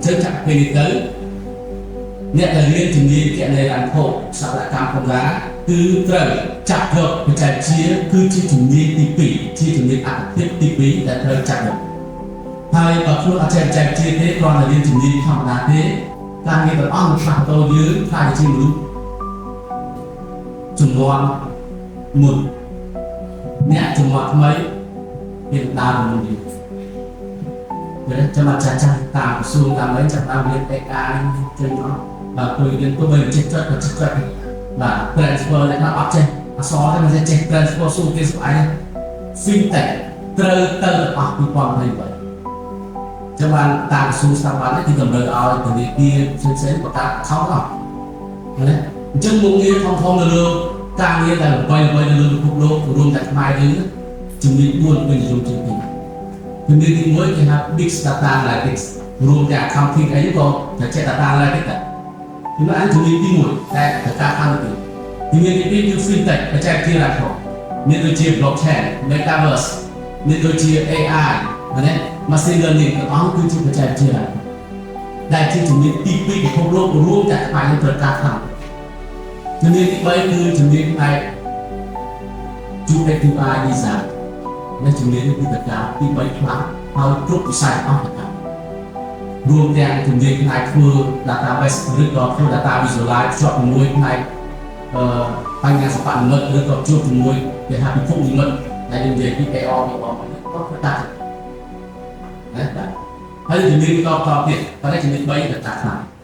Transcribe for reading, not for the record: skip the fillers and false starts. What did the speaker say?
ញ្ចឹងចាក់ពេលនេះទៅអ្នកដែលរៀនជំនាញគណនេយ្យហិរញ្ញវត្ថុសវកម្មកម្រាគឺត្រូវចាប់យកបច្ចេកវិទ្យាគឺជាជំនាញទី2ជាជំនាញអត្ថិភាពទី2ដែលត្រូវចាប់យកហើយបើខ្លួនអត់ចេះបច្ចេកវិទ្យាទេគ្រាន់តែរៀនជំនាញធម្មតាទេការងារទាំងអស់នឹងផ្លាស់ប្ដូរយើងក្លាយជាមនុស្សជំនាន់មុនអ្នកជំនាន់ថ្មីគេដើរមុនយើង ទេចាំអត់ចាស់ចាស់តាមក្រសួងតាមអីចាប់តាមរៀន AI ចេញមកបាទគួយរៀនទោះបីចេះចុចក៏ចេះចុចបាទ transfer តែថាអត់ចេះអក្សរទេមិនចេះ transfer ស៊ូគេស្អែក fintech ត្រូវទៅទាំងអស់2028ចាំបានតាមក្រសួងស្ថាប័ននេះគឺតម្រូវឲ្យធនាគារផ្សេងៗបង្កើត account អស់ណាអញ្ចឹងមុខងារធំធំនៅលើការងារដែលល្បីល្បីនៅលើពិភពលោករួមតែខ្មែរយើងជំនាញ4ពេញនិយមជាងគេជំនាញទី1គេហៅ Big Data Analytics រួមទាំង accounting អីក៏តែចេះ data analytics ដែរជំនាញជំនាញទី1តែត្រូវការខាងទីជំនាញទី2គឺ fintech បច្ចេកវិទ្យារ៉ាប់មានដូចជា blockchain metaverse មានដូចជា AI ណា machine learning ទាំងអស់គឺជាបច្ចេកវិទ្យារ៉ាប់ដែលជាជំនាញទី2ពិភពលោករួមតែខ្មែរយើងត្រូវការខ្លាំងជំនាញទី3គឺជំនាញផ្នែក UX UI design และជំនាញនេះគឺត្រូវការទី3ខ្លាំងហើយគ្រប់វិស័យអស់ត្រូវការរួមទាំងជំនាញផ្នែកធ្វើ database ឬក៏ធ្វើ data visualize ភ្ជាប់ជាមួយផ្នែកអឺបញ្ញាសិប្បនិម្មិតឬក៏ជួបជាមួយគេហៅពិភពនិម្មិតដែលយើងនិយាយពី AR VR នេះក៏ធ្វើការណាបាទហើយជំនាញបន្តបន្តទៀតប៉ុន្តែជំនាញ3ត្រូវការខ្លាំង។